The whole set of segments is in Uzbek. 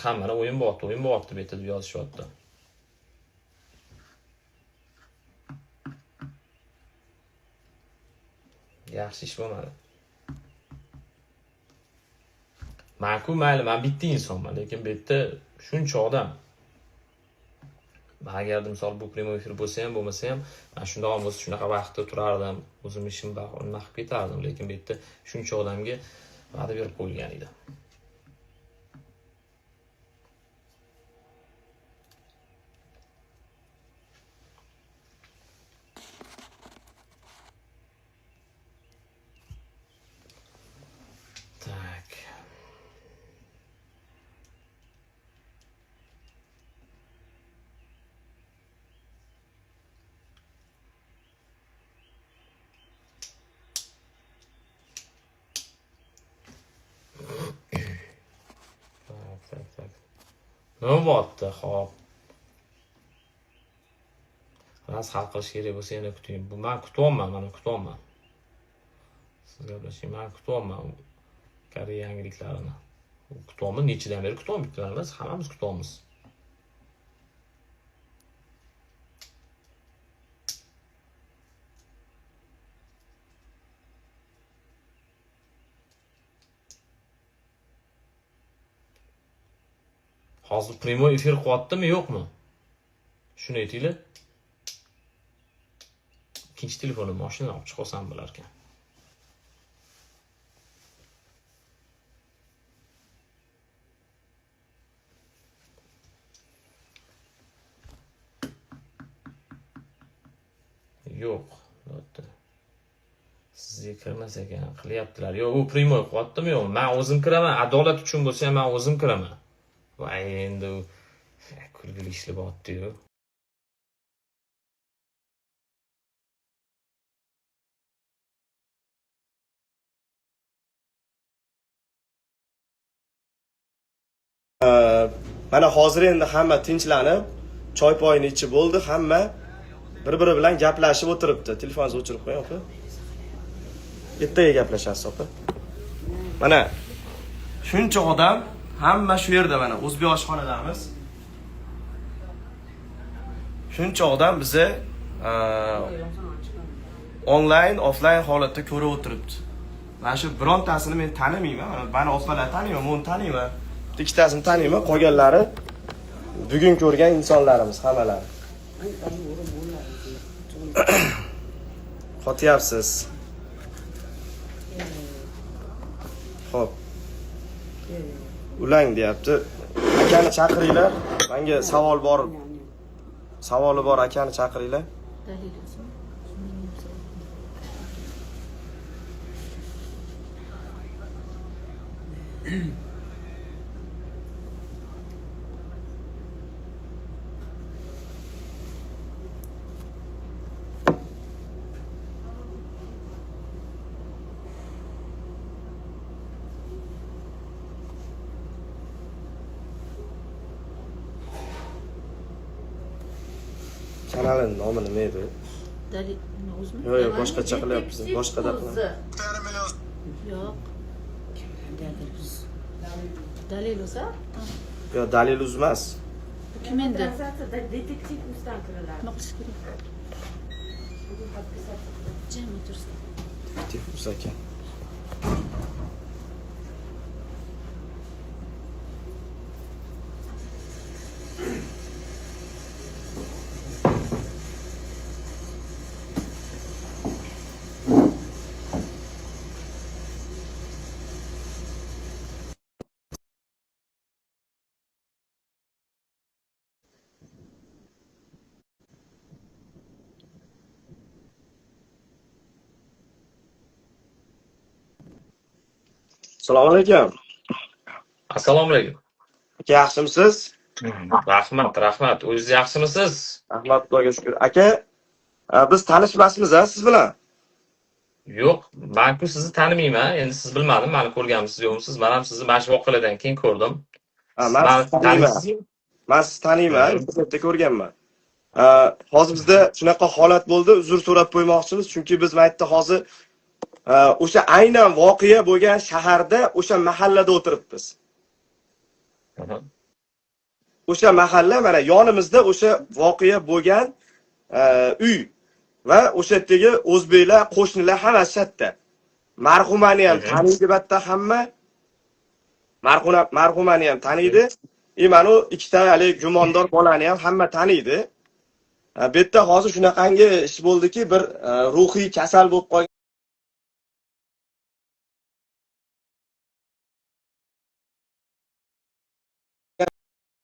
Hammani o'yin bo'lyapti, o'yin bo'lyapti bu yerda deb yozishyapti. Yaxshi ish bo'lmadi. Man-ku mayli, man bitta insonman, lekin bu yerda shuncha odam. Man agarda misol bu prямой efir bo'lsa ham, bo'lmasa ham, man shundoq ham bo'lsa shunaqa vaqtda turardim, o'zim ishimni nima qilib ketardim, lekin bu yerda shuncha odamga va'da berib qo'yilgan edi. Так. Так, так, так. Nima bo'lyapti? Xo'p. Ras hal qilish kerak bo'lsa yana kuting. Bu men kutyapman, mana kutyapman. Siz gaplashing, men kutyapman Koreya yangiliklarini. Kutyapman, nechidan beri kutyapman, bitta emas, hammamiz kutyapmiz. Hozir prямой efir qilyaptimi, yo'qmi? Shuni aytinglar. Ikkinchi telefonim mashinadan olib chiqib olsam bo'larkan. Yo'q, albatta. Sizga kirmas ekan, qilyaptilar. Yo'q, u prямой qilyaptimi, yo'qmi? Men o'zim kiraman, adolat uchun bo'lsa ham men o'zim kiraman. Voy, endi u kulgili ishlar bo'lyapti-yu. Mana hozir endi hamma tinchlanib, choy poyini ichib bo'ldi, hamma bir-biri bilan gaplashib o'tiribdi. Telefoningizni o'chirib qo'ying, opa. Ertaga gaplashasiz, opa. Mana shuncha odam, hamma shu yerda, mana o'zbek oshxonadamiz. Shuncha odam bizni onlayn, offlayn holatda ko'rib o'tiribdi. Mana shu birontasini men tanimayman. Mana mani opalar taniyman, buni taniyman. Bitta ikkitasini taniyman, qolganlari bugun ko'rgan insonlarimiz hammalari. Qotyapsiz. Xo'p. Ulang deyapti. Akani chaqiringlar. Menga savol bor. Savoli bor, akani chaqiringlar. Kanalning nomi nima edi? Dalil o'zmi? Yo'q, yo'q, boshqacha qilyapmiz. Boshqada qilamiz. Yo'q. Dalil o'zi? Yo'q, Dalil Uz emas. Bu kim endi? Translyatsiyada detektiv uzdan kiriladi. Nima qilish kerak? Jim o'tirsin. Detektiv Uz aka. Assalomu alaykum. Assalomu alaykum. Aka, yaxshimisiz? Rahmat, rahmat. O'zingiz yaxshimisiz? Rahmat, Xudoga shukr. Aka, biz tanishmasmiz a siz bilan? Yo'q, men-ku sizni tanimayman. Endi siz bilmadim, meni ko'rganmisiz, yo'qmisiz? Men ham sizni mana shu voqealardan keyin ko'rdim. Ha, Siz men meni sizni taniyman. taniysizmi? Men sizni taniyman, internetda ko'rganman. Hozir bizda shunaqa holat bo'ldi, uzr so'rab qo'ymoqchimiz, chunki biz mana yerda hozir o'sha aynan voqea bo'lgan shaharda, o'sha mahallada o'tiribmiz. O'sha mahalla mana yonimizda o'sha voqea bo'lgan uy va o'sha yerdagi o'zbeklar, qo'shnilar hammasi shu yerda. Marhumani ham taniydi bitta hamma. Marhumani ham taniydi. И mana u ikkita haligi gumondor bolani ham hamma taniydi. Bu yerda hozir shunaqangi ish bo'ldiki, bir ruhiy kasal bo'lib qolgan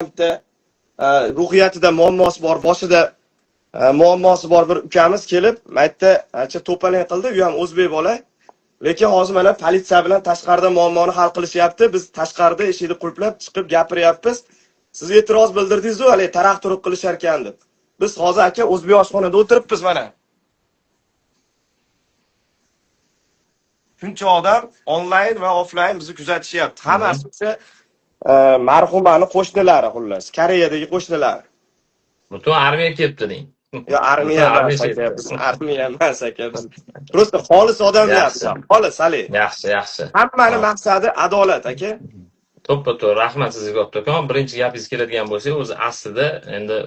bitta ruhiyatida muammosi bor, boshida muammosi bor bir ukamiz kelib, maytda ancha to'palang qildi, u ham o'zbek bola. Lekin hozir mana politsiya bilan tashqarida muammoni hal qilishyapti. Biz tashqarida eshikni qulflab chiqib gapiryapmiz. Siz e'tiroz bildirdingiz-ku, hali taraq turuq qilishar ekan deb. Biz hozir aka o'zbek oshxonada o'tiribmiz mana. Shuncha odam onlayn va offlayn bizni kuzatishyapti. Hammasi o'sha marhumani qo'shnilari, xullas, Koreyadagi qo'shnilari. Butun armiya kelibdi deng. Yo, armiya emas aka, biz armiya emas aka, biz просто xolis odamlar, xolis hali. Yaxshi, yaxshi. Hammani maqsadi adolat aka. To'ppa-to'g'ri, rahmat sizga kattakon. Birinchi gapingiz keladigan bo'lsa, o'zi aslida endi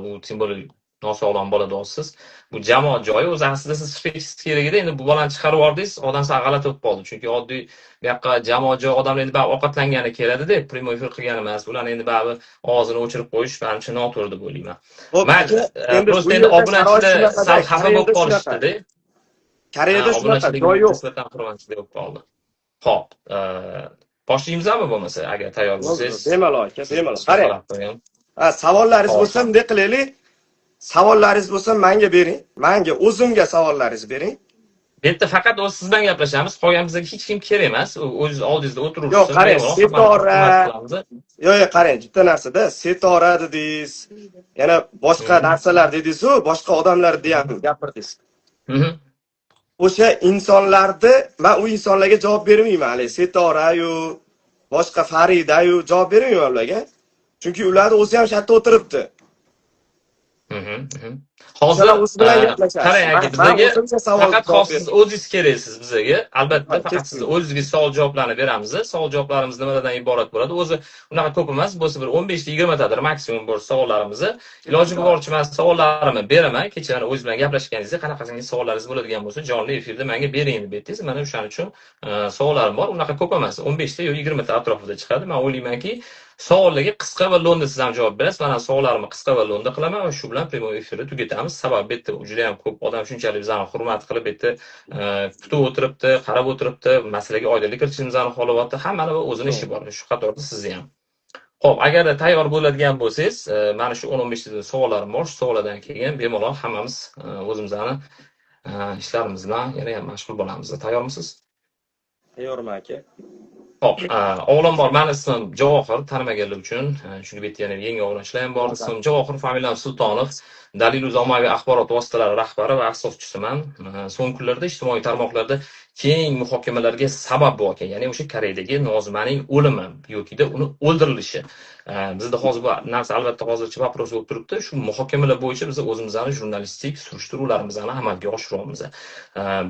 u simbolik nosog'lom bola deyapsiz. Bu jamoat joyi, o'zi aslida siz chiqib ketishingiz kerak edi. Endi bu bolani chiqarib yubordingiz, odam sal g'alati bo'lib qoldi. Chunki oddiy bu yoqqa jamoat joyi odamlar endi baribir ovqatlangani keladi-da, primoy efir qilgani emas. Ularni endi baribir og'zini o'chirib qo'yish menimcha noto'g'ri deb o'ylayman. Mayli, просто endi obunachilar sal xafa bo'lib qolishdi-da. Koreyada shunaqa joy yo'q. Nisbatan hurmatsizlik bo'lib qoldi. Xo'p, boshlaymizmi bo'lmasa, agar tayyor bo'lsangiz. Bemalol aka, bemalol. Qarang. Ha, savollaringiz bo'lsa bunday qilaylik. Savollaringiz bo'lsa menga bering. Menga o'zimga savollaringizni bering. Bu yerda faqat o'zi siz bilan gaplashamiz, qolgan bizga hech kim kerak emas. O'zingiz oldingizda o'tirursiz. Yo'q, qarang, Setora. Yo'q, qarang, bitta narsada Setora dedingiz, yana boshqa narsalar dedingiz-ku, boshqa odamlar ham gapirdingiz. O'sha insonlarni, men u insonlarga javob bermayman, hali Setora-yu, boshqa Farida-yu javob bermayman ularga. Chunki ular o'zi ham shu yerda o'tiribdi. Hozir qarang aka, bizga faqat siz o'zingiz keraksiz bizga. Albatta, faqat siz o'zingizga savol javoblarni beramiz. Savol javoblarimiz nimalardan iborat bo'ladi? O'zi unaqa ko'p emas, bo'lsa bir 15-20 tadir maksimum bir savollarimizni. Iloji boricha men savollarimni beraman. Kecha mana o'zingiz bilan gaplashganingizda qanaqangi savollaringiz bo'ladigan bo'lsa, jonli efirda menga bering deb aytdingiz. Mana o'shaning uchun savollarim bor. Unaqa ko'p emas, 15 ta yo 20 ta atrofida chiqadi. Men o'ylaymanki, savollarga qisqa va lo'nda siz ham javob berasiz. Mana savollarimni qisqa va lo'nda qilaman va shu bilan primoy efirni tugatamiz. Sabab bu yerda juda ham ko'p odam shunchalik bizani hurmat qilib, bu yerda kutib o'tiribdi, qarab o'tiribdi, masalaga oydinlik kiritishimizni xohlayapti. Hammani o'zini ishi bor. Shu qatorda sizni ham. Xo'p, agarda tayyor bo'ladigan bo'lsangiz, mana shu 10-15 ta savollarim bor. Shu savollardan keyin bemalol hammamiz o'zimizni ishlarimiz bilan yana ham mashg'ul bo'lamiz. Tayyormisiz? Tayyorman aka. Xo'p, avvalambor meni ismim Javohir, tanimaganlar uchun, chunki bu yerda yana yangi obunachilar ham bor. Ismim Javohir, familiyam Sultonov. Dalil Uz ommaviy axborot vositalari rahbari va asoschisiman. So'nggi kunlarda ijtimoiy tarmoqlarda keng muhokamalarga sabab bo'lgan, ya'ni o'sha Koreyadagi Nozimaning o'limi yokida uni o'ldirilishi. Bizda hozir bu narsa albatta hozircha вопрос bo'lib turibdi. Shu muhokamalar bo'yicha biz o'zimizning jurnalistik surishtiruvlarimizni amalga oshiryapmiz.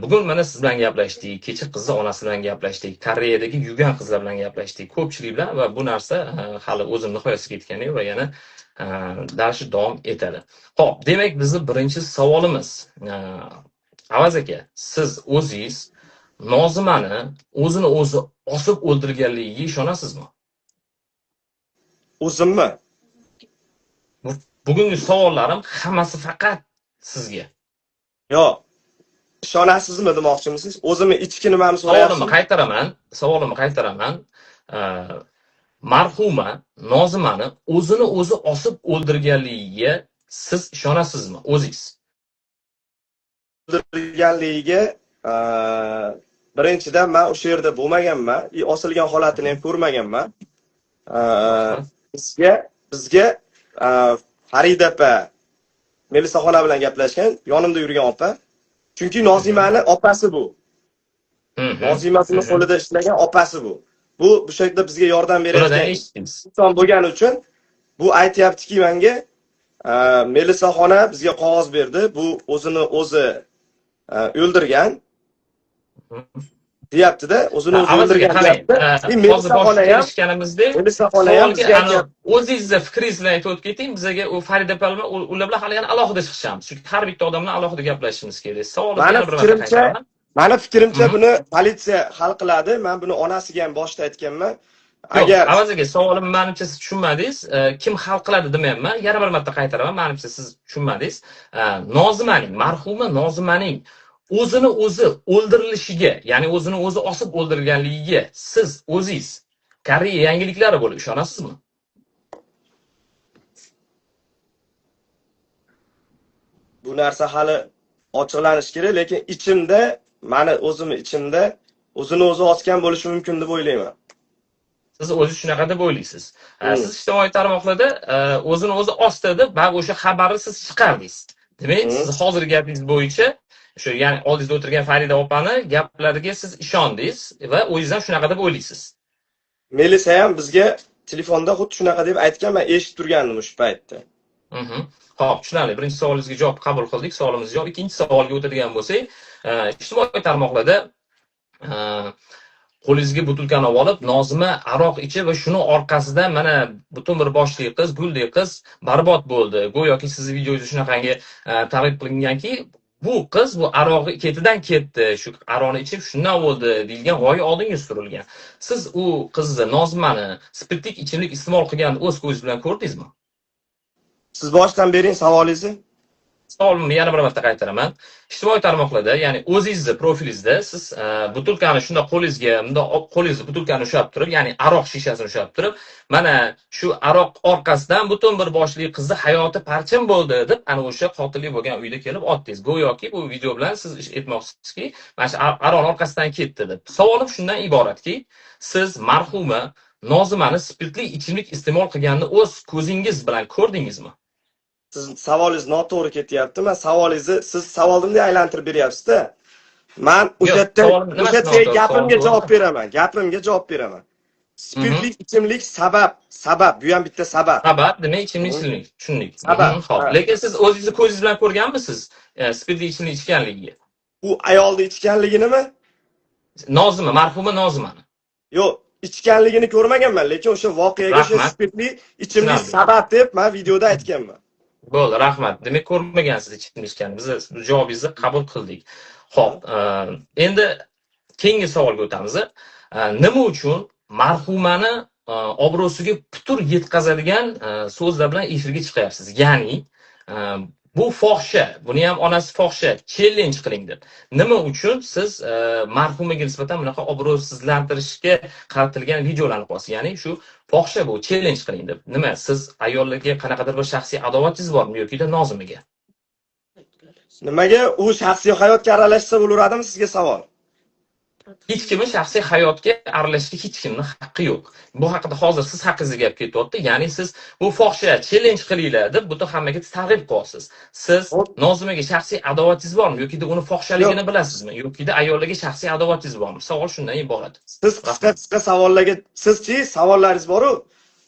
Bugun mana siz bilan gaplashdik, kecha qizni onasi bilan gaplashdik, Koreyadagi yurgan qizlar bilan gaplashdik, ko'pchilik bilan va bu narsa hali o'zim nihoyasiga yetgani yo'q va yana dashi davom etadi. Xo'p, demak bizning birinchi savolimiz. Avaz aka, siz o'zingiz Nozimani o'zini o'zi osib o'ldirganligiga ishonasizmi? O'zimmi? Bugungi savollarim hammasi faqat sizga. Yo'q. Ishonasizmi demoqchimisiz? O'zimni ichki nimamni so'rayapsiz? Savolimni qaytaraman, savolimni qaytaraman. Marhuma Nozimani o'zini o'zi osib o'ldirganligiga siz ishonasizmi? O'zingiz. O'ldirganligiga birinchidan men o'sha yerda bo'lmaganman, osilgan holatini ham ko'rmaganman. Bizga Farida opa Melisaxona bilan gaplashgan, yonimda yurgan opa. Chunki Nozimani opasi bu. Nozimasining qo'lida ishlagan opasi bu. Bu yerda bizga yordam berayotgan inson bo'lgani uchun bu aytayaptiki menga, Melisaxona bizga qog'oz berdi, bu o'zini o'zi o'ldirgan. Deyapti-da, o'zini o'zi Avvaliga o'ldirgan qarang, deyapti. Hozir boshida kelishganimizda Melisa xola ham savolga bizga ani aytyapti. o'zingizni fikringiz bilan aytib o'tib keting, bizaga u Farida opa bilan ular bilan hali yana alohida chiqishamiz. Chunki har bitta odam bilan alohida gaplashishimiz kerak. Savolni Mani yana bir marta fikrimcha, qaytaraman. mani fikrimcha buni politsiya hal qiladi. Men buni onasiga ham boshida aytganman. Yo'q, Agar avvaliga savolimni manimcha siz tushunmadingiz. Kim hal qiladi demayapman. Yana bir marta qaytaraman. Manimcha siz tushunmadingiz. Nozimaning, marhuma Nozimaning o'zini o'zi o'ldirilishiga, ya'ni o'zini o'zi osib o'ldirganligiga siz o'zingiz Koreya yangiliklari bo'lib ishonasizmi? Bu narsa hali ochiqlanishi kerak, lekin ichimda, mani o'zimni ichimda o'zini o'zi osgan bo'lishi mumkin deb o'ylayman. Siz o'zingiz shunaqa deb o'ylaysiz. Siz ijtimoiy tarmoqlarda o'zini o'zi osdi deb baribir o'sha xabarni siz chiqardingiz. Demak, siz hozirgi gapingiz bo'yicha o'sha, ya'ni oldingizda o'tirgan Farida opani gaplariga siz ishondingiz va o'zingiz ham shunaqa deb o'ylaysiz. Melisa ham bizga telefonda xuddi shunaqa deb aytgan, men eshitib turgandim o'sha paytda. Xo'p, tushunarli. Birinchi savolingizga javob qabul qildik. Savolimiz javob. Ikkinchi savolga o'tadigan bo'lsak, ijtimoiy tarmoqlarda qo'lingizga butilkani olib, Nozima aroq ichib va shuni orqasidan mana butun bir boshli qiz, guldek qiz barbod bo'ldi. Go'yoki sizni videongiz shunaqangi targ'ib qilinganki, bu qiz bu arog'i ketidan ketdi, shu aroqni ichib shundan bo'ldi deyilgan g'oya oldinga surilgan. Siz u qizni, Nozimani spirtlik ichimlik iste'mol qilganini o'z ko'zingiz bilan ko'rdingizmi? Siz boshdan bering savolingizni. Savolimni yana bir marta qaytaraman. Ijtimoiy tarmoqlarda, ya'ni o'zingizni profilingizda siz butilkani shundoq qo'lingizga, bundoq olib, qo'lingizda butilkani ushlab turib, ya'ni aroq shishasini ushlab turib, mana shu aroq orqasidan butun bir boshli qizni hayoti parcham bo'ldi deb ana o'sha qotillik bo'lgan uyda kelib otdingiz. Go'yoki bu video bilan siz aytmoqchisizki, mana shu aroq orqasidan ketdi deb. Savolim shundan iboratki, siz marhuma Nozimani spirtli ichimlik iste'mol qilganini o'z ko'zingiz bilan ko'rdingizmi? Siz savolingiz noto'g'ri ketyapti. Men savolingizni siz savolimni aylantirib beryapsiz-da. Men o'sha Yo'q, savolim nimasi yerda noto'g'ri? gapimga Savol javob to'g'ri. beraman. Gapimga javob beraman. Spirtli ichimlik sabab, sabab, bu ham bitta sabab. Sabab, demak ichimlik ichimlik, tushundik. Sabab, Xo'p, ha. lekin siz o'zingizni ko'zingiz bilan ko'rganmisiz, spirtli ichimlik ichganligiga? U ayolni ichganliginimi? Nozima, marhuma Nozimani. Yo'q, ichganligini ko'rmaganman, lekin o'sha voqeaga o'sha Rahmat. spirtli ichimlik Tushunarli. sabab deb men videoda aytganman. Bo'ldi, rahmat. Demak, ko'rmagansiz ichimlik ichganini. Biz javobingizni qabul qildik. Xo'p, endi keyingi savolga o'tamiz. Nima uchun marhumani obro'siga putur yetkazadigan so'zlar bilan efirga chiqyapsiz? Ya'ni, bu fohisha, buni ham onasi fohisha, challenge qiling deb. Nima uchun siz marhumaga nisbatan bunaqa obro'sizlantirishga qaratilgan videolarni qo'yasiz? Ya'ni shu fohisha bu, challenge qiling deb. Nima, siz ayollarga qanaqadir bir shaxsiy adovatingiz bormi yoki Nozimaga? Nimaga u shaxsiy hayotga aralashsa bo'laveradimi sizga savol? Hech kimni shaxsiy hayotga aralashishga hech kimning haqqi yo'q. Bu haqida hozir siz haqingizda gap ketyapti. Ya'ni siz bu fohisha challenge qilinglar deb butun hammaga targ'ib qilyapsiz. Siz Nozimaga shaxsiy adovatingiz bormi yoki uni fohishaligini bilasizmi yoki ayollarga shaxsiy adovatingiz bormi? Savol shundan iborat. Siz qisqa-qisqa savollarga, sizchi savollaringiz bor-u,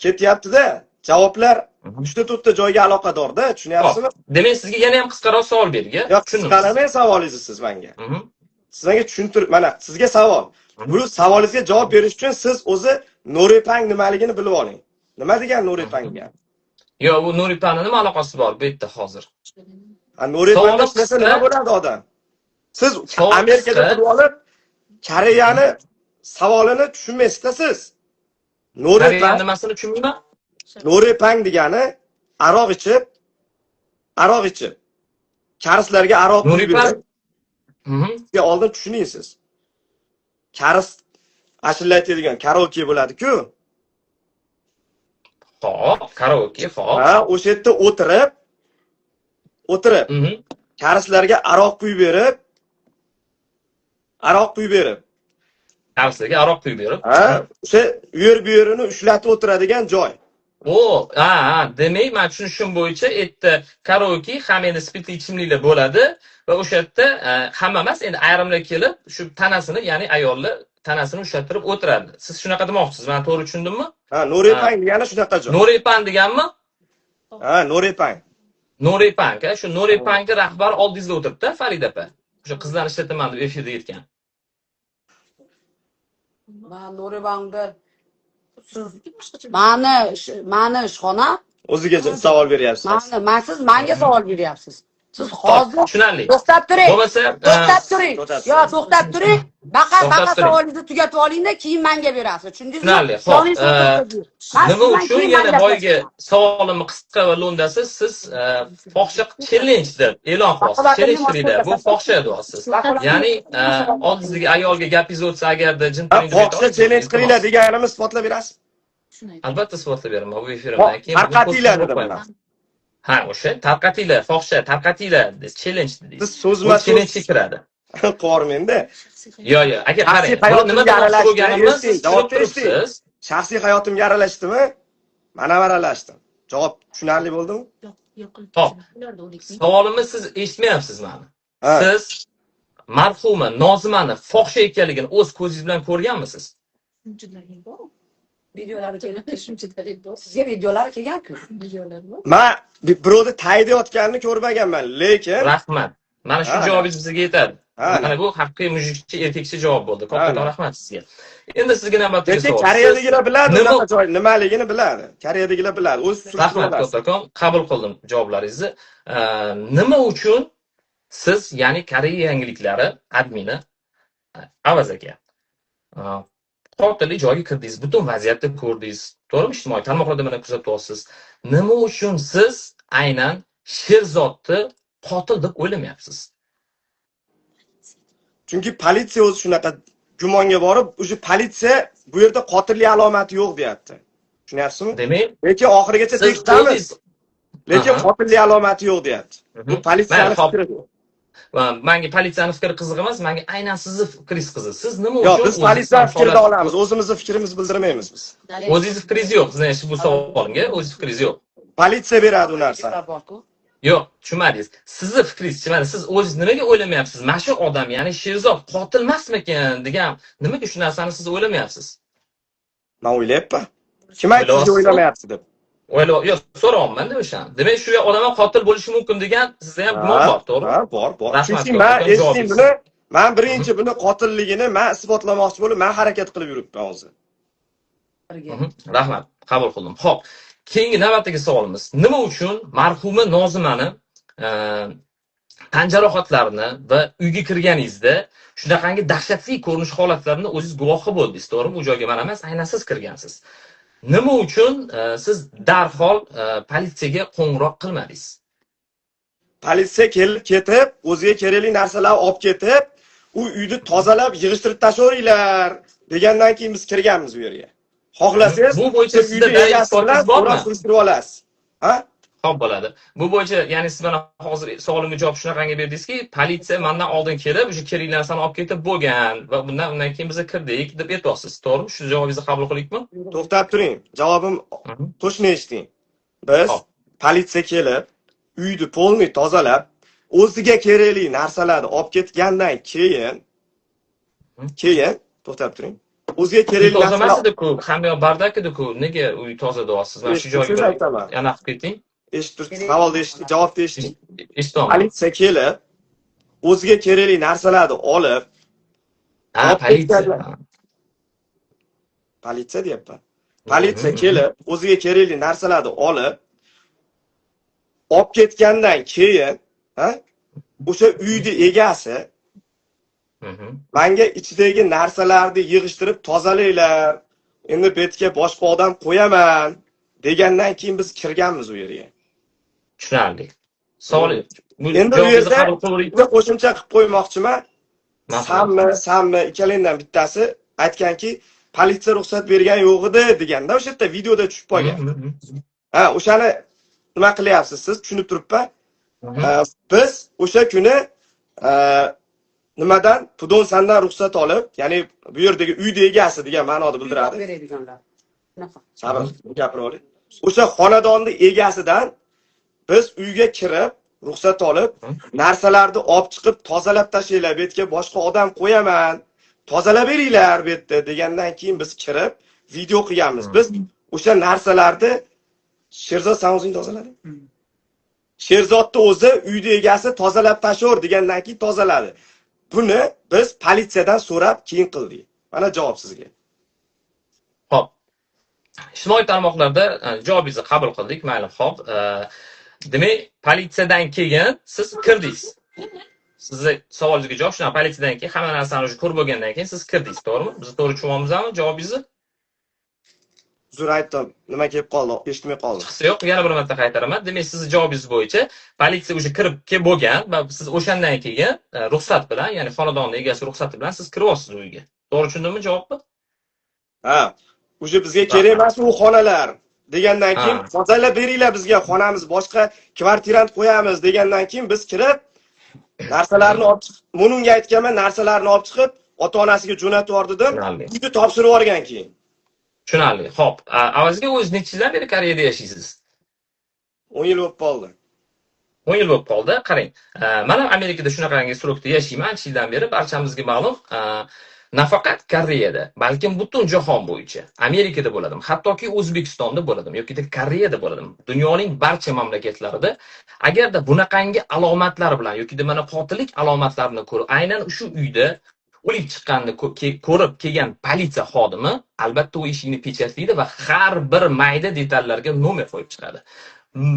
ketyapti-da, javoblar 3-4 ta joyga aloqador-da, tushunyapsizmi? Demak, sizga yana ham qisqaroq savol berdik, a? Yo'q, Tushundim. qisqaramang savolingizni siz menga. Siz menga tushuntirib, mana sizga savol. Bu savolingizga javob berish uchun siz o'zi Norepang nimaligini bilib oling. Nima degan Norepang degan? Yo'q, bu Norepangni nima aloqasi bor bu yerda hozir? Ha, Norepangda Savolim ishlasa qisqa. nima bo'ladi odam? Siz Savolim Amerikada qisqa. turib olib, Koreyani savolini tushunmaysizda siz. Koreya Norepang, nimasini tushunmayman? Norepang degani aroq ichib, aroq ichib, karislarga aroq quyib Norepang berib, sizga oldin tushuning siz. Karis ashula aytadigan karaoke bo'ladi-ku. Xo'p, karaoke, xo'p. Ha, o'sha yerda o'tirib, o'tirib, karislarga aroq quyib berib, aroq quyib berib. Karislarga aroq quyib berib. Ha, o'sha u yer bu yerini ushlatib o'tiradigan joy. O, ha, ha, demak, men tushunishim bo'yicha yerda karaoke ham endi spirtli ichimliklar bo'ladi va o'sha yerda hamma emas, endi ayrimlar kelib shu tanasini, ya'ni ayollar tanasini ushlattirib o'tiradi. Siz shunaqa demoqchisiz, men to'g'ri tushundimmi? Ha, Norepang degani shunaqa joy. Norepang deganmi? Ha, Norepang. Norepang, ha, shu Norepangni rahbari oldingizda o'tiribdi, Farida opa. O'sha qizlarni ishlataman deb efirda aytgan. Man 노래방da Sizniki boshqacha. Mani ishxonam. O'ziga savol beryapsiz. Man siz manga savol beryapsiz. Siz Xo'p, hozir tushunarli. To'xtab turing. Bo'lmasa, To'xtab turing. To'xtab Yo, to'xtab turing. Baqa To'xtab baqa turing. Savolingizni tugatib olingda, keyin menga berasiz. Tushundingizmi? Tushunarli. Xo'p, Joningiz o'tirdi. Man nima sizdan uchun keyin yana man boyagi gaplashman. Savolimni qisqa va lo'ndasi, siz fohisha challenge deb e'lon qilyapsiz. Challenge qilinglar. Bu fohisha deyapsiz. Ya'ni oldingizdagi ayolga gapingiz o'tsa agarda jim Ha, turing deb ayta fohisha olasizmi? challenge qilinglar Iltimos. Deganimni isbotlab berasiz. Shuni ayt. Albatta isbotlab beraman bu efirimdan keyin. Bugun Tarqatinglar postni dedim qo'yaman. man. Ha, o'sha tarqatinglar, fohisha tarqatinglar, challenge dedingiz. Siz Bu so'zma so'z challenge'ga kiradi. qivormangda. Yo'q, aka, Shaxsiy qarang. Buni nima hayotimga demoqchi aralashdi, bo'lganimni eshiting, siz tushunib javobni eshiting. turibsiz. Shaxsiy hayotimga aralashdimi? Man ham aralashdim. Javob tushunarli bo'ldimi? Yo'q, Xo'p. ularda 12 ming. Savolimni siz eshitmayapsiz mani. Ha. Siz marhuma Nozimani fohisha ekanligini o'z ko'zingiz bilan ko'rganmisiz? Shuncha dalil bor. Videolari kelibdi. Shuncha dalil bor. Sizga videolari kelgan-ku. Videolar bor. Man birovni tayida yotganini ko'rmaganman, lekin Rahmat. Mana shu Ha. javobingiz bizga yetadi. Ha. Mana bu haqiqiy мужик cha, erkakcha javob bo'ldi. Kattakon Ha. rahmat sizga. Endi sizga navbatdagi Lekin savol. Siz Koreyadagilar biladi nima unaqa joy nimaligini biladi. Koreyadagilar biladi. O'zi surishtirib Rahmat olasiz. kattakon, qabul qildim javoblaringizni. Nima uchun siz, ya'ni Koreya yangiliklari admini Avaz aka, qotillik joyiga kirdingiz, butun vaziyatni ko'rdingiz, to'g'rimi? Ijtimoiy tarmoqlarda mana kuzatyapsiz. Nima uchun siz aynan Sherzodni qotil deb o'ylamayapsiz? Chunki politsiya o'zi shunaqa gumonga borib, o'sha politsiya bu yerda qotillik alomati yo'q deyapti. Tushunyapsizmi? Demak, Lekin oxirigacha siz tekshiramiz. o'zingiz Lekin qotillik alomati yo'q deyapti. Bu politsiyani Mayli, xo'p. fikri. Manga politsiyani fikri qiziq emas, manga aynan sizni fikringiz qiziq. Siz nima Yo'q, uchun biz politsiyani o'zingiz fikrini olamiz. O'zimizni fikrimizni bildirmaymiz biz. O'zingizni fikringiz yo'q. Значит, bu savolimga o'zingiz fikringiz yo'q. Politsiya beradi u narsani. Borku. Yo'q, tushunmadingiz. Sizni fikringizchi, mana siz o'zingiz nimaga o'ylamayapsiz? Mana shu odam, ya'ni Sherzod qotil emasmikan degan, nimaga shu narsani siz o'ylamayapsiz? Man o'ylayapman. Kim aytdi sizga O'ylayapsizmi? o'ylamayapsiz deb? O'yla, yo'q, so'rayapman-da o'shani. Demak, shu odam ham qotil bo'lishi mumkin degan sizda ham gumon bor, to'g'rimi? Ha, bor, bor. Rahmat, Chunki man kattakon, eshiting javobingiz. buni, man birinchi buni qotilligini man isbotlamoqchi bo'lib, man harakat qilib yuribman hozir. Rahmat, qabul qildim. Xo'p, keyingi navbatdagi savolimiz. Nima uchun marhuma Nozimani tan jarohatlarini va uyga kirganingizda shunaqangi dahshatli ko'rinish holatlarini o'zingiz guvohi bo'ldingiz, to'g'rimi? U joyga man emas, aynan siz kirgansiz. Nima uchun siz darhol politsiyaga qo'ng'iroq qilmadingiz? Politsiya kelib ketib, o'ziga kerakli narsalarni olib ketib, u uyni tozalab, yig'ishtirib tashlaveringlar degandan keyin biz kirganmiz u yerga. Xohlasangiz, Bu bo'yicha siz sizda uyni dalil egasi bilan isbotingiz bormi? so'rab surishtirib olasiz. Ha? Xo'p bo'ladi. Bu bo'yicha, ya'ni siz mana hozir savolimga javob shunaqangi berdingizki, politsiya mandan oldin kelib, o'sha kerakli narsani olib ketib bo'lgan va bundan keyin biz kirdik deb aytyapsiz. To'g'rimi? Shu javobingizni qabul qilaylikmi? To'xtab turing. Javobim точно eshiting. Biz Xo'p. Politsiya kelib, uyni полный tozalab, o'ziga kerakli narsalarni olib ketgandan keyin keyin to'xtab turing. O'ziga Uy kerakli toza emas narsalar edi-ku, hamma yoq бардак edi-ku. Nega uy toza deyapsiz? Mana shu Eshitib joyga aytaman. yana qilib keting. Eshitib turib, savolni eshiting, javobni eshiting. Eshityapman. Politsiya kelib, o'ziga kerakli narsalarni olib, Ha, olib politsiya. ketganlar. Politsiya deyapman. Politsiya kelib, o'ziga kerakli narsalarni olib, olib ketgandan keyin, ha, o'sha uyni egasi manga ichidagi narsalarni yig'ishtirib tozalanglar, endi bu yerga boshqa odam qo'yaman degandan keyin biz kirganmiz u yerga. Tushunarli. Savol bu Endi u javobingizni yerda qabul qilaylikmi? bitta qo'shimcha qilib qo'ymoqchiman. Marhamat. Sammi, ikkalangdan bittasi aytganki, politsiya ruxsat bergan yo'q edi deganda o'sha yerda videoda tushib qolgan. Ha, o'shani nima qilyapsiz siz? Tushunib turibman. Biz o'sha kuni nimadan Pudonsandan ruxsat olib, ya'ni bu yerdagi uyni egasi degan ma'noda bildiradi. Beradiganlar. Shunaqa. Sabr, gapirib oling. O'sha xonadonni egasidan biz uyga kirib, ruxsat olib, narsalarni olib chiqib, tozalab tashlanglar, bu yerga boshqa odam qo'yaman, tozalab beringlar bu yerda degandan keyin biz kirib video qilganmiz. Biz o'sha narsalarni Sherzod, san o'zing tozalading? Sherzodni o'zi uyni egasi tozalab tashlaver degandan keyin tozaladi. Buni biz politsiyadan so'rab keyin qildik. Mana javob sizga. Ijtimoiy tarmoqlarda javobingizni qabul qildik, mayli, xo'p. Demak, politsiyadan keyin siz kirdingiz. Sizni savolingizga javob shunaqa: politsiyadan keyin hamma narsani уже ko'rib bo'lgandan keyin siz kirdingiz, to'g'rimi? Biz to'g'ri tushunyapmizmi javobingizni? Uzr, aytdim, nima kelib qoldi, eshitmay qoldim. Chiqsa yo'q, yana bir marta qaytaraman. Demak, sizni javobingiz bo'yicha politsiya уже kirib kelib bo'lgan va siz o'shandan keyin ruxsat bilan, ya'ni xonadonni egasi ruxsati bilan siz kiryapsiz uyga. To'g'ri tushundimmi javobni? Ha, уже bizga kerak emas u xonalar degandan keyin, tozalab beringlar bizga xonamiz, boshqa kvartirant qo'yamiz degandan keyin biz kirib, narsalarni olib chiqib, bunga aytganman, narsalarni olib chiqib, ota onasiga jo'natib yubor dedim. Tushunarli. Uyni topshirib yuborgan keyin. Tushunarli. Xo'p, avazga o'zingiz necha yildan beri Koreyada yashaysiz? 10 yil bo'lib qoldi. 10 yil bo'lib qoldi. Qarang, man ham Amerikada shunaqangi срок da yashayman ancha yildan beri. Barchamizga ma'lum, nafaqat Koreyada, balkim butun jahon bo'yicha, Amerikada bo'ladimi, hattoki O'zbekistonda bo'ladimi yoki Koreyada bo'ladimi, dunyoning barcha mamlakatlarida agarda bunaqangi alomatlar bilan yoki mana qotillik alomatlarini ko'rib, aynan shu uyda o'lik chiqqanini ko'rib kelgan politsiya xodimi albatta u eshikni pechatlaydi va har bir mayda detallarga nomer qo'yib chiqadi.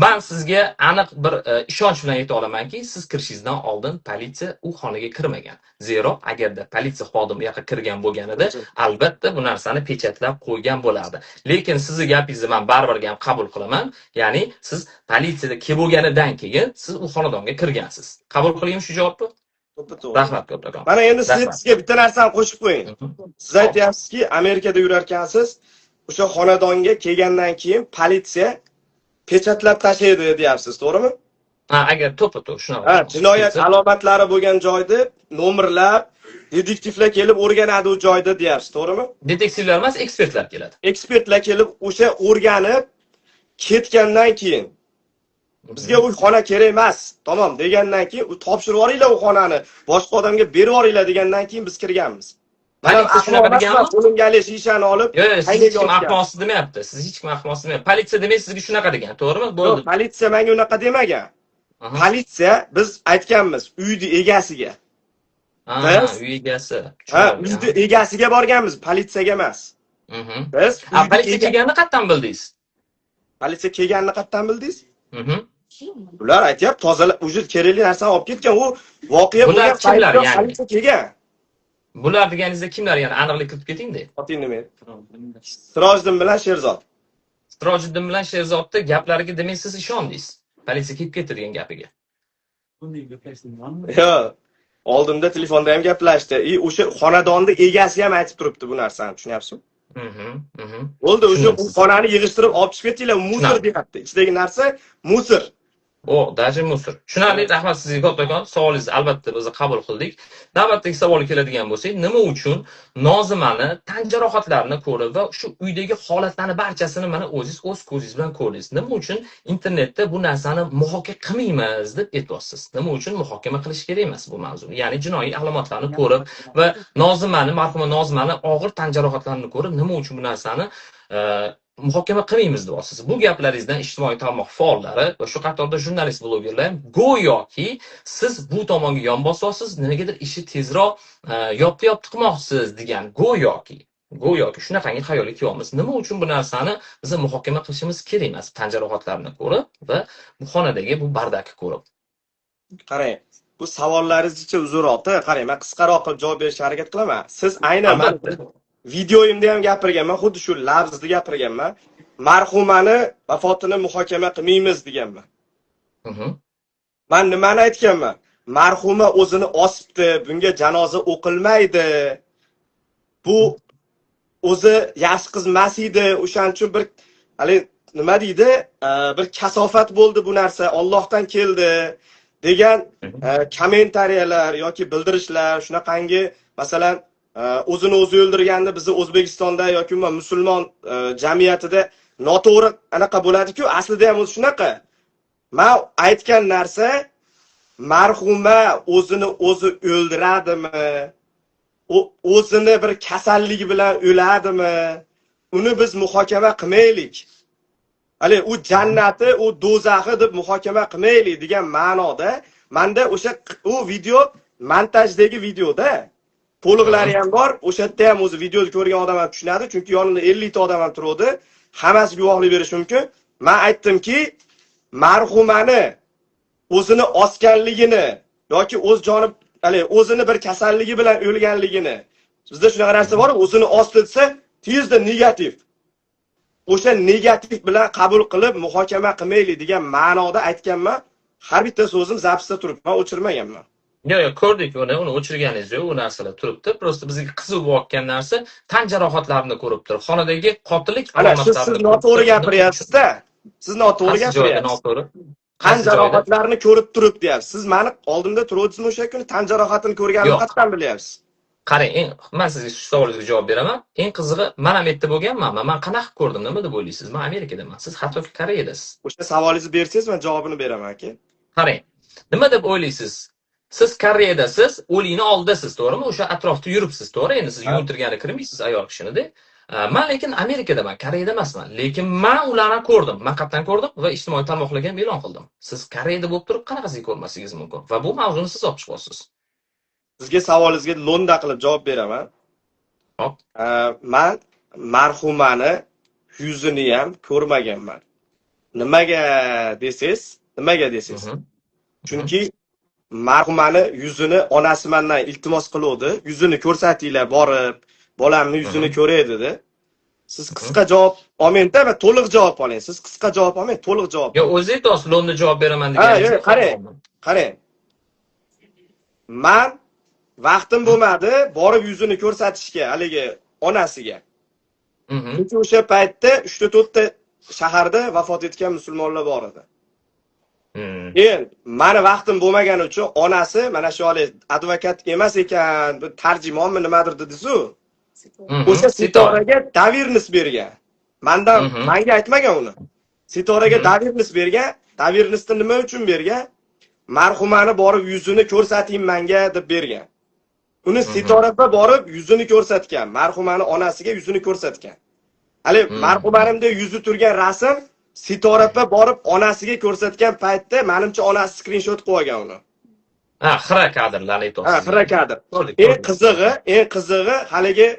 Man sizga aniq bir ishonch bilan ayta olamanki, siz kirishingizdan oldin politsiya u xonaga kirmagan. Zero agarda politsiya xodimi u yoqqa kirgan bo'lganida, albatta bu narsani pechatlab qo'ygan bo'lardi. Lekin sizni gapingizni man baribir ham qabul qilaman. Ya'ni siz politsiyada kelib bo'lganidan keyin siz u xonadonga kirgansiz. Qabul qilaymi shu javobni? To'ppa to'g'ri. Rahmat kattakon. Mana endi siz Rahmat. sizga bitta narsani qo'shib qo'ying. Siz aytyapsizki, Amerikada yurarkansiz, o'sha xonadonga kelgandan keyin politsiya pechatlab tashlaydi deyapsiz, to'g'rimi? Ha, agar to'ppa to'g'ri shunaqa. Ha, jinoyat alomatlari bo'lgan joyda nomerlab, detektivlar kelib o'rganadi u joyda deyapsiz, to'g'rimi? Detektivlar emas, ekspertlar keladi. Ekspertlar kelib o'sha o'rganib ketgandan keyin bizga u xona kerak emas, tamom degandan keyin, u topshirib yuboringlar u xonani, boshqa odamga berib yuboringlar degandan keyin biz kirganmiz. Politsiya shunaqa deganmi? Qo'limga haligi shishani olib, Yo'q, yo'q, siz qaynaga hech kim otgan. ahmoqsiz demayapti. Siz hech kim ahmoqsiz demayapti. Politsiya demak sizga shunaqa degan, to'g'rimi? Yo'q, Bo'ldi. politsiya menga unaqa demagan. Politsiya, biz aytganmiz uyni egasiga. Ha, uy egasi. Ha, uyni egasiga borganmiz, politsiyaga emas. Biz A, uyni politsiya kelganini qayerdan bildingiz? Politsiya kelganini qayerdan bildingiz? Mhm. Ular aytyapti, tozalab, уже kerakli narsani olib ketgan. U voqea Bular bo'lgan kimlar paytda ya'ni? politsiya kelgan. Bular deganingizda kimlar, ya'ni aniqlik kiritib keting-da. Oting nima edi? Sirojiddin bilan Sherzod. Sirojiddin bilan Sherzodni gaplariga demak siz ishondingiz. Politsiya kelib ketdi degan gapiga. Yo'q. Oldinda telefonda ham gaplashdi. И o'sha xonadonni egasi ham aytib turibdi bu narsani, tushunyapsizmi? Mhm, mhm. Bo'ldi, o'sha Tushundim. u xonani yig'ishtirib olib chiqib ketinglar, мусор Tushunarli. deyapti. Ichidagi narsa мусор. O, даже мусор. Tushunarli, rahmat sizga kattakon. Savolingizni albatta biz qabul qildik. Navbatdagi savolga keladigan bo'lsak, nima uchun Nozimani tan jarohatlarini ko'rib va shu uydagi holatlarni barchasini mana o'zingiz o'z ko'zingiz bilan ko'rdingiz. Nima uchun internetda bu narsani muhokama qilmaymiz deb aytyapsiz? Nima uchun muhokama qilish kerak emas bu mavzuni? Ya'ni jinoiy alomatlarni ko'rib va Nozimani, marhuma Nozimani og'ir tan jarohatlarini ko'rib, nima uchun bu narsani muhokama qilmaymiz deyapsiz? Bu gaplaringizdan ijtimoiy tarmoq faollari va shu qatorda jurnalist blogerlar ham go'yoki siz bu tomonga yon bosyapsiz, nimagadir ishni tezroq yopdi yopdi qilmoqchisiz degan go'yoki shunaqangi xayolga kelyapmiz. Nima uchun bu narsani biz muhokama qilishimiz kerak emas? Tan jarohatlarini ko'rib va bu xonadagi bu бардак ni ko'rib. Qarang, bu savollaringiz uzunroqda. Qarang, men qisqaroq qilib javob berishga harakat qilaman. Siz aynan man Albatta. videoyimda ham gapirganman, xuddi shu lafzni gapirganman. Marhumani vafotini muhokama qilmaymiz deganman. Man nimani aytganman? Marhuma o'zini osibdi, bunga janoza o'qilmaydi. Bu o'zi yaxshi qiz emas edi, o'shaning uchun bir hali nima deydi, bir kasofat bo'ldi bu narsa, Allohdan keldi degan kommentariyalar yoki bildirishlar shunaqangi, masalan, o'zini o'zi o'ldirganda bizni O'zbekistonda yoki umuman musulmon jamiyatida noto'g'ri anaqa bo'ladi-ku, aslida ham o'zi shunaqa. Man aytgan narsa, marhuma o'zini o'zi o'ldiradimi? O'zini bir kasalligi bilan o'ladimi? Uni biz muhokama qilmaylik. Hali u jannati, u do'zaxi deb muhokama qilmaylik degan ma'noda menda o'sha u video montajdagi videoda to'liqlari ham bor. O'sha yerda ham o'zi videoni ko'rgan odam ham tushunadi, chunki yonida 50 ta odam ham turuvdi. Hammasi guvohlik berishi mumkin. Men aytdimki, marhumani o'zini osganligini yoki o'z joni, hali o'zini bir kasalligi bilan o'lganligini. Bizda shunaqa narsa bor, o'zini osdi desa, tezda negativ. O'sha negativ bilan qabul qilib muhokama qilmaylik degan ma'noda aytganman. Har bitta so'zim запись da turibdi, man o'chirmaganman. Yo'q, ko'rdik uni o'chirganingiz yo'q, u narsalar turibdi. Просто bizga qiziq bo'layotgan narsa tan jarohatlarini ko'rib turib, xonadagi qotillik Ana shu siz alomatlarini noto'g'ri ko'rib turib, gapiryapsiz-da. Siz noto'g'ri Qaysi joyda gapiryapsiz. noto'g'ri? Tan Qaysi joyda? jarohatlarini ko'rib turib deyapsiz. Siz mani oldimda turuvdingizmi o'sha kuni, tan jarohatini ko'rganimni Yo'q. qatdan bilyapsiz? Qarang, man sizga shu savolingizga javob beraman. Eng qizig'i, man ham yerda bo'lganman. Man qanaqa ko'rdim? Nima deb o'ylaysiz? Man Amerikadaman. Siz hattoki Koreyadasiz. O'sha savolingizni bersangiz, men javobini beraman, aka. Qarang, nima deb o'ylaysiz? Siz Koreyadasiz, o'likni oldidasiz, to'g'rimi? O'sha atrofda yuribsiz, to'g'ri? Endi siz Ha. yuvintirgani kirmaysiz ayol kishini-da. Man lekin Amerikadaman, Koreyada emasman. Lekin man ularni ko'rdim. Man qayerdan ko'rdim va ijtimoiy tarmoqlarga ham e'lon qildim. Siz Koreyada bo'lib turib qanaqasiga ko'rmasligingiz mumkin? Va bu mavzuni siz olib chiqyapsiz. Sizga savolingizga lo'nda qilib javob beraman. Hop. Man marhumani yuzini ham ko'rmaganman. Nimaga desangiz, nimaga desangiz? Chunki marhumani yuzini onasi mendan iltimos qiluvdi. Yuzini ko'rsatinglar borib, bolamni yuzini ko'ray dedi. Siz qisqa javob olmang-da, va to'liq javob oling. Siz qisqa javob olmang, to'liq javob. Yo'q, o'zingiz aytyapsiz, lo'nda javob beraman Ha, deganingizni. yo'q, qarang. Qarang. Man vaqtim bo'lmadi borib yuzini ko'rsatishga haligi onasiga. Chunki o'sha paytda 3 ta 4 ta shaharda vafot etgan musulmonlar bor edi. Endi mani vaqtim bo'lmagani uchun onasi mana shu hali advokat emas ekan, bir tarjimonmi nimadir dedizu. O'sha Sitora. Sitoraga доверенность bergan. Mandan manga aytmagan uni. Sitoraga доверенность bergan. Доверенность ni nima uchun bergan? Marhumani borib yuzini ko'rsating manga deb bergan. Uni Sitora opa borib yuzini ko'rsatgan. Marhumani onasiga yuzini ko'rsatgan. Hali marhumanimda yuzi turgan rasm Sitora opa borib onasiga ko'rsatgan paytda, manimcha, onasi skrinshot qilib olgan uni. Ha, xira kadrlarni aytyapsiz. Ha, xira kadr. Ko'rdik, Eng ko'rdik. qizig'i, eng qizig'i haligi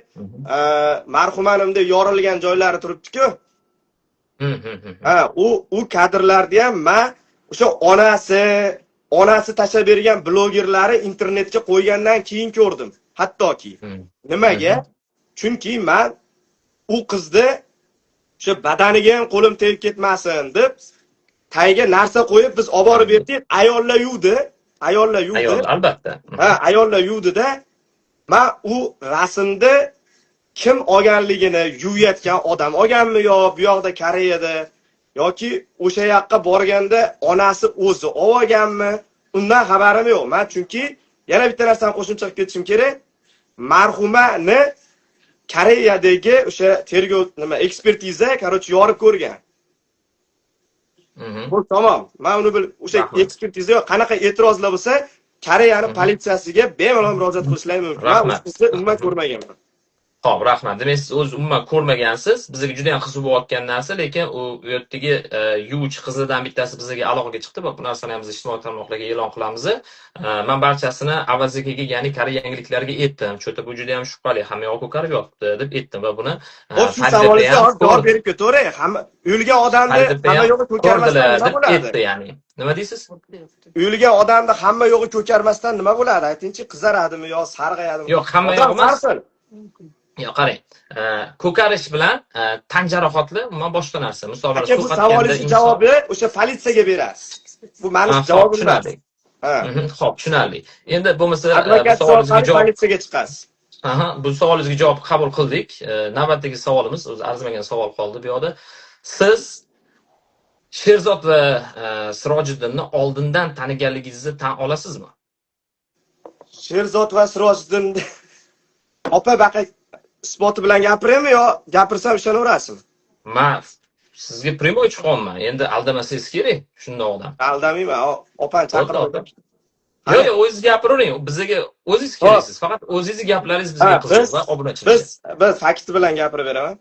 marhumanimda yorilgan joylari turibdi-ku. Ha, u kadrlarni ham man o'sha onasi tashlab bergan blogerlari internetga qo'ygandan keyin ko'rdim. Hattoki. Nimaga? Chunki man u qizni o'sha badaniga ham qo'lim tegib ketmasin deb tagiga narsa qo'yib biz olib borib berdik. Ayollar yuvdi. Ayollar yuvdi. Ayol, albatta. Ha, ayollar yuvdi-da. Man u rasmda kim olganligini, yuvayotgan odam olganmi yo bu yoqda Koreyada yoki o'sha yoqqa borganda onasi o'zi olganmi, undan xabarim yo'q. Man chunki yana bitta narsani qo'shimcha qilib ketishim kerak. Marhumani Koreyadagi o'sha tergov nima ekspertiza, короче, yorib ko'rgan. Bu tamom. Man uni bil o'sha Rahmat. ekspertiza qanaqa e'tirozlar bo'lsa, Koreyani politsiyasiga bemalol murojaat qilishlari mumkin. Man Rahmat. o'sha umuman ko'rmaganman. Xo'p, rahmat. Demak, siz o'zi umuman ko'rmagansiz. Bizga juda ham qiziq bo'layotgan narsa, lekin u yerdagi yuvchi qizlardan bittasi bizga aloqaga chiqdi va bu narsani ham biz ijtimoiy tarmoqlarga e'lon qilamiz. Man barchasini Avazikiga, ya'ni Koreya yangiliklariga aytdim. Чё-то bu juda ham shubhali, hamma yoq ko'karib yotibdi deb aytdim va buni Xo'p, shu Farida savolingizga ham hozir javob ko'rdi. berib ketaveray. Hamma o'lgan odamni Farida hamma ham yo'g'i ko'karmasdan ko'rdilar nima deb bo'ladi? aytdi, ya'ni. Nima deysiz? O'lgan odamni hamma yo'g'i ko'karmasdan nima bo'ladi? Aytingchi, qizaradimi yo sarg'ayadimi? Yo'q, hamma Odam yo'q emas. har xil. Yo'q, qarang. Ko'karish bilan tan jarohatli umuman boshqa narsa. Misol Aka, bu suv qatganda savolingizni inson javobi o'sha politsiyaga berasiz. Bu mani Ha, xo'p, javobim emas. tushunarli. Ha. Xo'p, tushunarli. Endi bo'lmasa bu Advokat savolingizga orqali javob politsiyaga chiqasiz. Aha, bu savolingizga javob qabul qildik. Navbatdagi savolimiz, o'zi arzimagan savol qoldi bu yoqda. Siz Sherzod va Sirojiddinni oldindan taniganligingizni tan olasizmi? Sherzod va Sirojiddin, opa, baqa isboti bilan gapiraymi yo gapirsam ishonaverasizmi? Man sizga прямой chiqyapman. Endi aldamasangiz kerak shundoq odam. Aldamayman, opani Bo'ldi, chaqirib. opa. Yo'q, yo'q, o'zingiz gapiravering. Bizga o'zingiz keraksiz. Faqat o'zingizni gaplaringiz bizga Ha, qiziq biz va obunachilarga. biz fakti bilan gapirib beraman.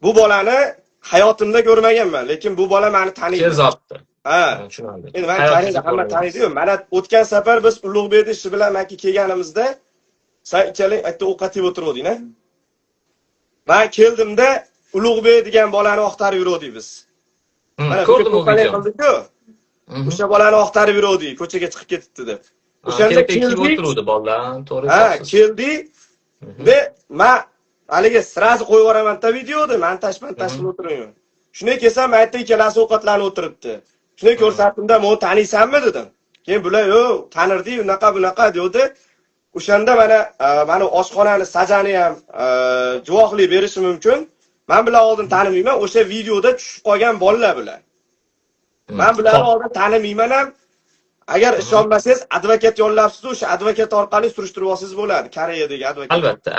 Bu bolani hayotimda ko'rmaganman, lekin bu bola meni taniydi. Sherzodni. Ha. Tushunarli. Endi meni Hayotingizda taniydi, hamma ko'rmagansiz. taniydi-yu. Mana o'tgan safar biz Ulug'bek ishi bilan maki kelganimizda san ikkalang aytdi, ovqat yeb o'tiruvding, a? Man keldimda Ulug'bek degan bolani oqtarib yuruvdik biz. Mana Ko'rdim u ko'palik videoni. qildik-ku. O'sha bolani oqtarib yuruvdik, ko'chaga chiqib ketibdi deb. O'shanda O'shanda keldik, keldik. O'tiruvdi bolalar, to'g'ri Ha, aytasiz. keldik. Ve man haligi сразу qo'yib yuboraman-da videoda, montaj montaj qilib o'tirmayman. Shunday kelsam, aytdi, ikkalasi ovqatlanib o'tiribdi. Shunday ko'rsatdimda, "Men taniysanmi?" dedim. Keyin bular, "Yo'q, tanirdik, unaqa bunaqa" devdi. O'shanda mana mana oshxonani sajani ham guvohlik berishi mumkin. Men bular oldin tanimayman, o'sha videoda tushib qolgan bolalar bular. Men bularni oldin tanimayman ham. Agar ishonmasangiz, advokat yollabsiz, o'sha advokat orqali surishtirib olsangiz bo'ladi. Koreyadagi advokat. Albatta.